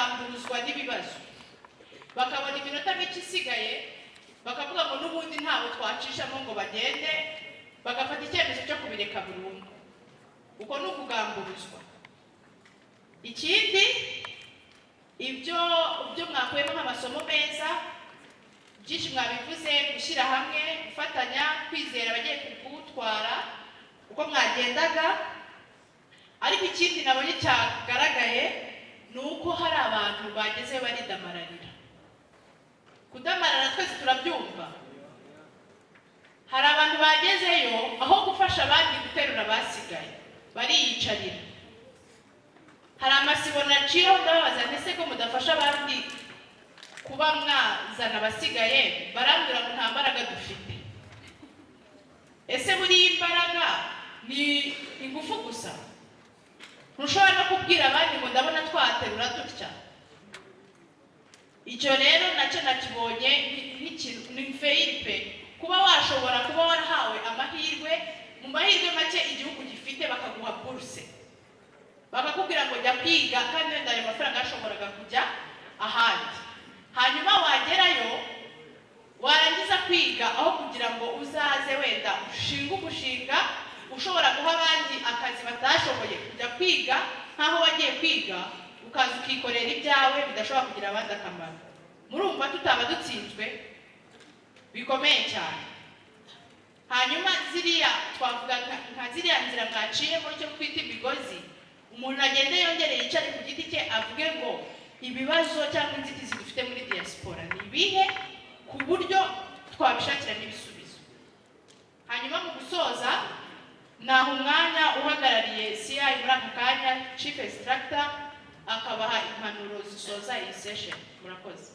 Kugamburuzwa n'ibibazo, bakabona iminota mike isigaye, bakavuga ngo n'ubundi ntabwo twacishamo ngo bagende, bagafata icyemezo cyo kubireka burundu. Uko ni ukugamburuzwa. Ikindi, ibyo byo mwakuyemo nk'amasomo meza, byinshi mwabivuze: gushyira hamwe, gufatanya, kwizera abagiye kugutwara uko mwagendaga. Ariko ikindi nabonye cyagaragaye ni uko hari abantu bagezeyo baridamararira. Kudamarara twese turabyumva. Hari abantu bagezeyo, aho gufasha abandi guterura abasigaye, bariyicarira. Hari amasibo naciyeho ndababaza nti: "Ese ko mudafasha abandi kuba mwazana abasigaye?" Barambwira ngo nta mbaraga dufite. Ese buriya imbaraga ni ingufu gusa? Ntushobora no kubwira abandi ngo ndabona twaterura dutya? Icyo rero nacyo nakibonye nk'ikintu ni fail pe. Kuba washobora kuba warahawe amahirwe, mu mahirwe make igihugu gifite, bakaguha buruse, bakakubwira ngo jya kwiga, kandi wenda ayo mafaranga yashoboraga kujya ahandi, hanyuma wagerayo, warangiza kwiga, aho kugira ngo uzaze wenda ushinge umushinga ushobora guha abandi akazi batashoboye kujya kwiga, nk'aho wagiye kwiga, ukaza ukikorera ibyawe bidashobora kugira abandi akamaro, murumva tutaba dutsinzwe bikomeye cyane? Hanyuma ziriya twavuga nka ziriya nzira mwaciyemo, icyo twita imigozi, umuntu agende yongere yicare ku giti cye avuge ngo ibibazo cyangwa inzitizi dufite muri diaspora ni ibihe, ku buryo twabishakira n'ibisubizo. Hanyuma mu gusoza, naha umwanya uhagarariye CI muri aka kanya, chief instructor, akabaha impanuro zisoza iyi session. Murakoze.